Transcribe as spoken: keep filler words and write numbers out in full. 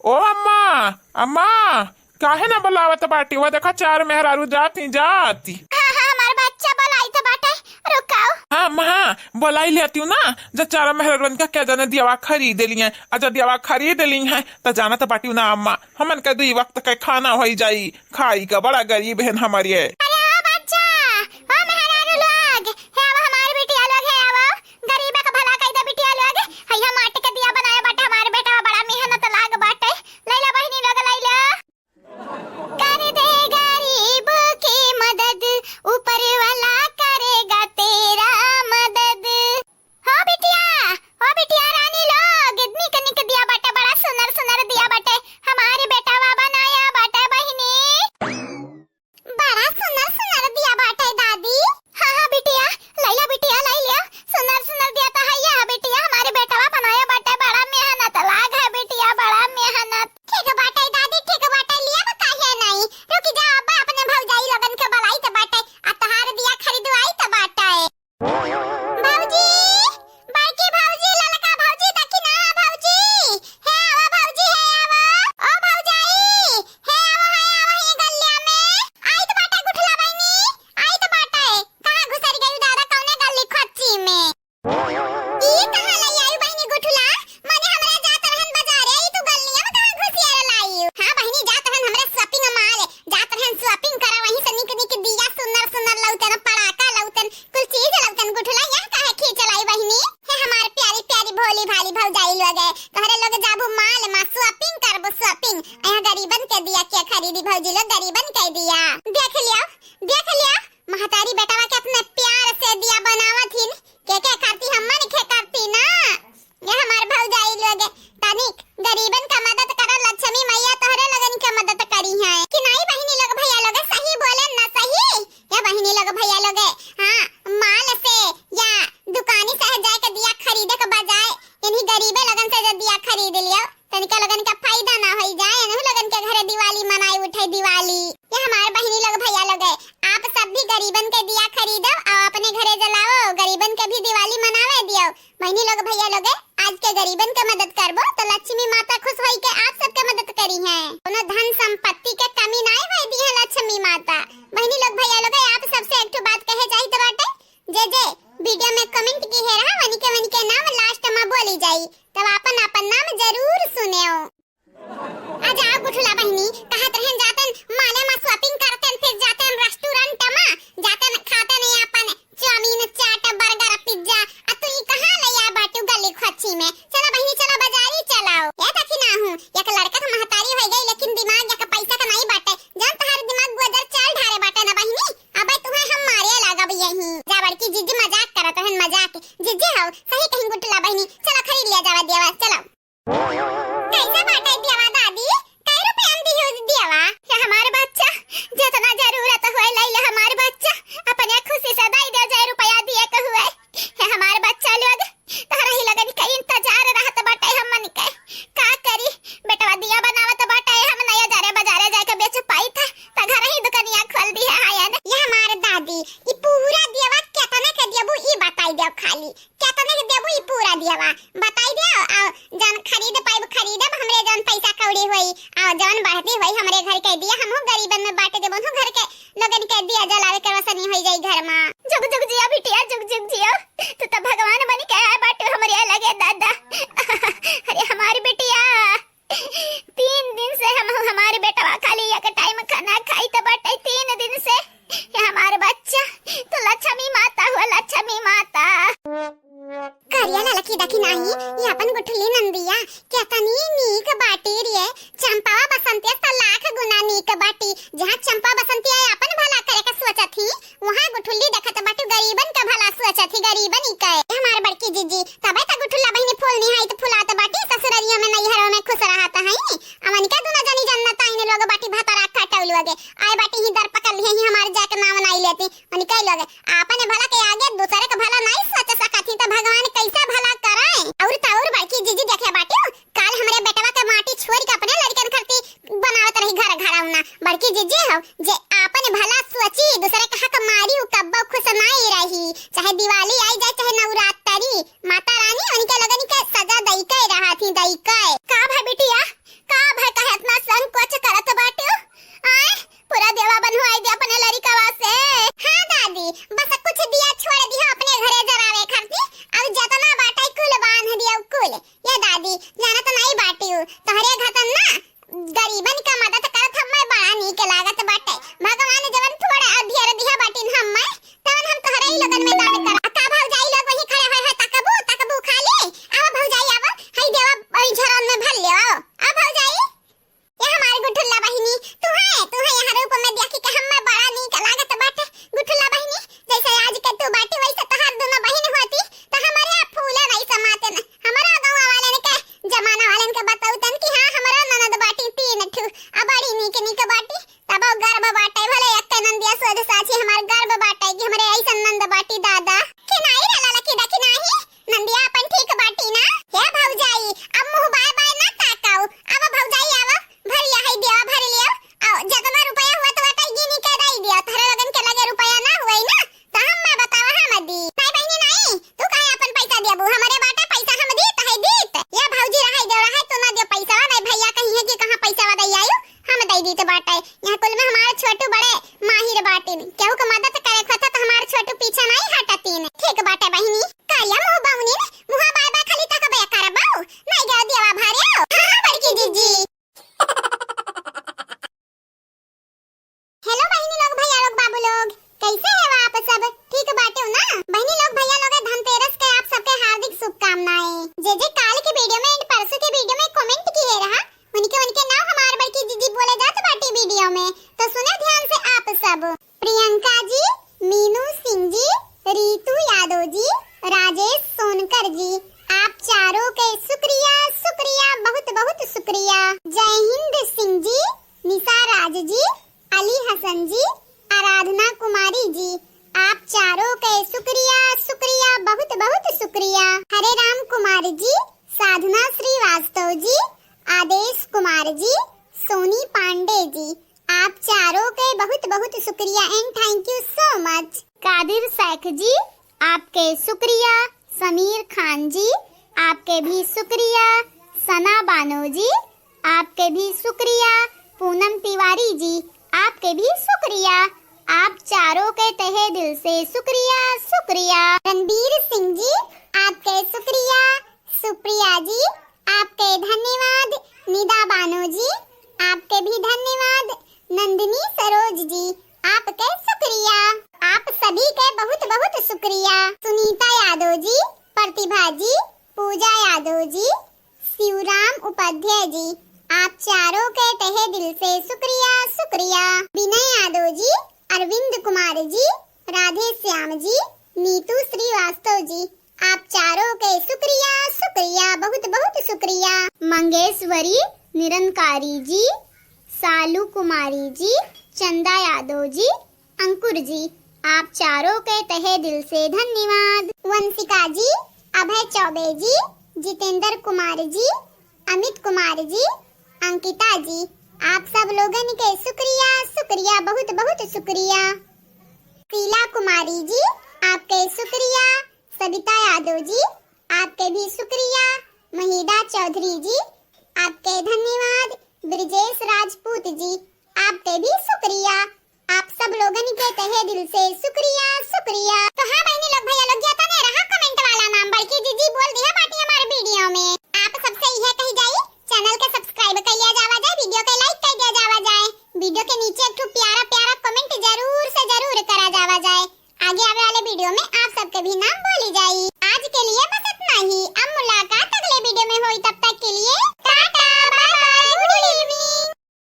ओ अम्मा, अम्मा, काहे ना बोलावत बाटी? वो देखा, चार मेहरारू जाती, जाती। हाँ, हाँ, हमार बच्चा बोलाइत बाटे, रुकाओ। हाँ, अम्मा, हाँ, बोलाई लेती हूँ ना, जब चार मेहरारू का क्या जाने दियावा खरीद ली हैं, और जब दियावा खरीद ली हैं, तो जानत बाटी हूँ ना अम्मा, हमन का दुई वक्त के खाना होई जाई, खाई का बड़ा गरीब है हमारे। अरे ओ बच्चा, ओ मेहरारू लोग, हे आवा हमार बिटिया लोग, हे आवा, गरीब का भला कई दे बिटिया लोग, है हम आटे के दिया बनाए बाटे, हमार बेटा बड़ा मेहनत लाग बाटे, लैला बहिनी लोग लैला। कर दे गरीब की मदद, ऊपर वाला करेगा तेरा मदद। हो बिटिया, हो बिटिया रानी लोग, निक निक दिया बाटे, बड़ा सुनर सुनर दिया बाटे, हमारी बेटावा बनाया बाटे बहिनी। बड़ा सुनर सुनर दिया बाटे दादी। हाँ, हाँ बिटिया, लैला बिटिया, लैला, सुनर सुनर दिया तो है ये बिटिया, हमारी बेटावा बनाया बाटे, बड़ा मेहनत लाग है बिटिया, बड़ा मेहनत। ठीक बाटे दादी, ठीक बाटे, लिया काहे नहीं, रुकी जा, अब अपने भौजाई लोगन के बुलाई तो बाटे, आ तहार दिया खरीदवाई तो बाटे। भौजी, बड़की भौजी, ललका भौजी, दखिना भौजी, हे आवा भौजी, हे आवा, ओ भौजाई, हे आवा, हे आवा, ये गलिया में। आई तो बाटे गुठला बहिनी, आई तो बाटे। कहाँ घुसर गई दादा, कौने गली खोची में? ई कहाँ ले आई बहिनी गुठला? मने हमरा जात रहन बाजारे, ई तू गलिया में कहाँ घुसिया लाई? हाँ बहिनी, जात रहन हमरे shopping mall, जात रहन shopping करा, वहीं से निक निक दिया सुनर सुनर लौतन, पड़ाका लौतन, कुल चीज लौतन गुठला, यहाँ काहे खींच लाई बहिनी? हे हमार प्यारी प्यारी भोली भाली भौजाई लोग है, तोहरे लोग जाबू mall मा shopping करबू shopping, यहाँ गरीबन के दिया के खरीदी भौजी लोग, गरीबन के दिया। देख लियो, देख लियो, महतारी बेटवा के अपने प्यार से दिया बनावत हिन, के के करती, हमन के करती ना। ये हमार भौजाई लोग तनिक गरीबन का मदद करा, लक्ष्मी मैया तोहरे लोगन के मदद करी है कि नहीं बहिनी लोग, भैया लोग सही बोले ना सही? या बहिनी लोग, भैया लोग, हाँ, mall से या दुकानी से जाए के दिया खरीदे के बजाय इन्हीं गरीबे लोगन से जो दिया खरीद लियो, तनिका लोगन का फायदा ना होई जाए, इन्हीं लोगन के घरे दिवाली मनाई उठे दिवाली। ये हमार बहिनी लोग, भैया लोग, आप सब भी गरीबन के दिया खरीदो और अपने घरे जलाओ, गरीबन के भी दिवाली मनावे दियो। बहिनी लोग, भैया लोग, आज के गरीबन के मदद करबो तो लक्ष्मी माता खुश होई के आप सबके मदद करी हैं। कोनो धन संपत्ति के कमी नाई होए दी है लक्ष्मी माता। बहिनी लोग, भैया लोग, आप सबसे एक ठो बात कहे चाहित बाटे, जे जे video में comment की है रहा, वनिके वनिके नाम last में बोली जाई, तब आपन आपन नाम जरूर सुनेओ। आ जाओ गुठला बहिनी, कहत रहन जातन mall मा shopping करतन, फिर जातन restaurant मा, जातन खातन आपन चाउमीन, चाट, burger, pizza, आ तू ई कहाँ ले आ बाटू गली खोची में? चला बहिनी, चला बाजारी चलाओ। ए देखी ना हूँ, एक लड़का तो महतारी हो गई, लेकिन दिमाग एक पैसा का नहीं बाटे। जौन तहार दिमाग गोदर चाल ढारे बाटे ना बहिनी, अबे तुहे हम मारे लागब यहीं। जा बड़की जीजी मजाक करत रहन, मजाक। जीजी हो, सही कहीं गुठला बहिनी, चला खरीद लिया जावा दियावा, चला। कैसे बाटे दियावा दादी? कै रुपया में दिहू दियावा? ये हमार बच्चा, जितना जरूरत होए, लई ले हमार बच्चा, अपने खुशी से दई दे, जे रुपया दिए के हुए। ये हमार बच्चा लोग, तोहरा ही लगन के इंतजार रहत बाटे हमन के। का करी, बेटवा दिया बनावत बाटे, हम नया जारे बाजारे जाके बेच पाई था, त घर ही दुकानिया खोल दी है, हायन। ये हमार दादी, ई पूरा दियावा केतना के दियबू, ई बताई देव खाली। केतने के देबू ई पूरा दियावा? बताई दे, आ जौन खरीद पाइब खरीदब, हमरे जौन पैसा कौड़ी होई, आ जौन बढ़ती होई हमरे घर के दिया, हमहू गरीबन में बांट देबो, उनहू घर के लोगन के दिया जलावे के रोशनी होई जाई घर मा। जुग जुग जिया बिटिया, जुग जुग जिया, तू तो भगवान बन के आए बाटू हमरे लगे दादा। अरे हमारी बिटिया, तीन दिन से हम, हमार बेटवा खाली एक टाइम खाना खाई तो बाटे, तीन दिन से। ये हमार बच्चा, तू लक्ष्मी माता हो, लक्ष्मी माता। करिया ललकी देखी नाही, ये अपन गुठली नंदिया, केतनी नीक बाटी रे। चंपा बसंतिया त लाख गुना नीक बाटी। जहाँ चंपा बसंतिया अपन भला करे के सोचत ही, वहाँ गुठुल्ली देखत बाटू गरीबन का भला सोचत ही, गरीबन ही के। हमार बड़की जीजी, तबे त गुठुल्ला बहिनी फूल निहाई त फुलात बाटी, ससुररियों में नैहरों में खुश रहत हई। अमन का दुनो जनी जन्नत आइन लोग बाटी भतरा खटौल वगे। आए बाटी ही दर पकड़ लिए ही हमार जाके नाम नाई लेती। उनके लोग आपन भला के आगे दूसरे का भला नाई सोच सकत ही त भगवान कैसा भला करे। और त और बड़की जीजी देखे बाटी, काल हमरे बेटवा के माटी छोड़ के अपने लड़कन खरती बनावत रही घर घरौना। बड़की जीजी हो, जे आपन भला सोची, दूसरे के हक मारी, उ कब्बो खुश नाई रही। चाहे दिवाली आई जाए, चाहे नवरात्रि, माता रानी उनके लोगन के सजा दई के रहत ही, दई के। का भाई बिटिया, का तोहरे घतन ना गरीबन का मदद करत हम्मे बड़ा नीक लागत बाटे। भगवान जवन थोड़ा अधेर दिहा बाटिन हम्मे, तवन हम तोहरे ही लोगन में दान कर। का भौजाई लोग वहीं खड़े होए हैं, तकबू, तकबू खाली। आवा भौजाई, आवा, हई देवा, ओई झरन में भर ले, आवा। आ भौजाई, ये हमारी गुठुल्ला बहिनी, तू है, तू है यहाँ रूप में देखी के हम्मे बड़ा नीक लागत बाटे। गुठुल्ला बहिनी, जैसे आज के तू बाटी वैसे तोहार दोनों बहिन होती, तो हमारे यहाँ फूले नहीं समाते न। हमारा गाँव वालन के, जमाना वालन के बताऊ तन कि हाँ, हमारा ननद बाटी तीन ठू, आ बड़ी नीक नीक बाटी, तब गर्व बाटे, भले एक नंदिया सोध साची हमार गर्व बाटे कि हमरे ऐसन नंद बाटी दादा। के नाई रे लाला की डाकी नाही, नंदिया अपन ठीक बाटी ना? हे भौजाई, अब मुँह बाय बाय ना ताकाऊ। अब भौजाई आवा, भरिया है देवा भर लियो। आओ, जतना रुपया हुआ तो वटा गिनी के दई दिया। तहरे लोगन के लगे रुपया ना हुई ना, तो हम मैं बतावा हम दी। नहीं बहिनी नहीं, तू काहे अपन पैसा देबू? हमरे बाटा पैसा हम दीत है दीत। या भौजी रहाई देव रहाई, तू ना दियो पैसा, नहीं भैया कहीं है कि कहाँ पैसा दई आयु, हम दई दीत बाटे। यहाँ कुल में हमारे छोटू बड़े माहिर बाटिन, केहू के मदद करे के होता तो हमारे छोटू पीछे नहीं हटतीन। ठीक बाटे बहिनी, काया मुँह बाउनी ने मुँहा बाय बाय खाली तकबे करबो, नहीं गयो देवा भरियो। हाँ, हाँ, बड़की जीजी। हेलो बहिनी लोग, भैया लोग, बाबू लोग, कैसे है आप सब? ठीक बाटे हो ना? बहिनी लोग, भैया लोग, धनतेरस के आप सबके हार्दिक शुभकामनाएं। जे जे काल के वीडियो में and परसों के वीडियो में कमेंट किए रहा, उनके उनके नाम हमार बड़की जीजी बोले जात बाटी वीडियो में, तो सुने ध्यान से आप सब। प्रियंका जी, मीनू सिंह जी, रितु यादव जी, राजेश सोनकर जी, आप चारों के शुक्रिया, शुक्रिया, बहुत बहुत शुक्रिया। जय हिंद सिंह जी, निशा राज जी, अली हसन जी, आराधना कुमारी जी, आप चारों के शुक्रिया, शुक्रिया, बहुत बहुत शुक्रिया। हरे राम कुमार जी, साधना श्रीवास्तव जी, आदेश कुमार जी, सोनी पांडे जी, आप चारों के बहुत बहुत शुक्रिया and thank you so much। कादिर शेख जी, आपके शुक्रिया। समीर खान जी, आपके भी शुक्रिया। सना बानो जी, आपके भी शुक्रिया। पूनम तिवारी जी, आपके भी शुक्रिया। आप चारों के तहे दिल से शुक्रिया, शुक्रिया। रणबीर सिंह जी, आपके शुक्रिया। सुप्रिया जी, आपके धन्यवाद। निदा बानो जी, आपके भी धन्यवाद। नंदिनी सरोज जी, आपके शुक्रिया। आप सभी के बहुत बहुत शुक्रिया। सुनीता यादव जी, प्रतिभा जी, पूजा यादव जी, शिवराम उपाध्याय जी, आप चारों के तहे दिल से शुक्रिया, शुक्रिया। विनय यादव जी, अरविंद कुमार जी, राधे श्याम जी, नीतू श्रीवास्तव जी, आप चारों के शुक्रिया, शुक्रिया, बहुत बहुत शुक्रिया। मंगेश्वरी निरंकारी जी, सालू कुमारी जी, चंदा यादव जी, अंकुर जी, आप चारों के तहे दिल से धन्यवाद। वंशिका जी, अभय चौबे जी, जितेंद्र कुमार जी, अमित कुमार जी, अंकिता जी, आप सब लोगन के शुक्रिया, शुक्रिया, बहुत बहुत शुक्रिया। शीला कुमारी जी, आपके शुक्रिया। सविता यादव जी, आपके भी शुक्रिया। महिदा चौधरी जी, आपके धन्यवाद। ब्रजेश राजपूत जी, आपके भी शुक्रिया। आप सब लोगन के तहे दिल से शुक्रिया, शुक्रिया। तो हाँ बहिनी लोग, भैया लोग, जितने रहा comment वाला नाम बड़की जीजी बोल दिया बाटी हमारे वीडियो में। आप सबसे यह कही जाई, channel के subscribe कर लिया जावा जाए, वीडियो के like कर दिया जावा जाए, वीडियो के नीचे एक ठो प्यारा प्यारा comment जरूर से जरूर करा जावा जाए। आगे आवे वाले वीडियो में आप सबके भी नाम बोली जाई। आज के लिए बस इतना ही। अब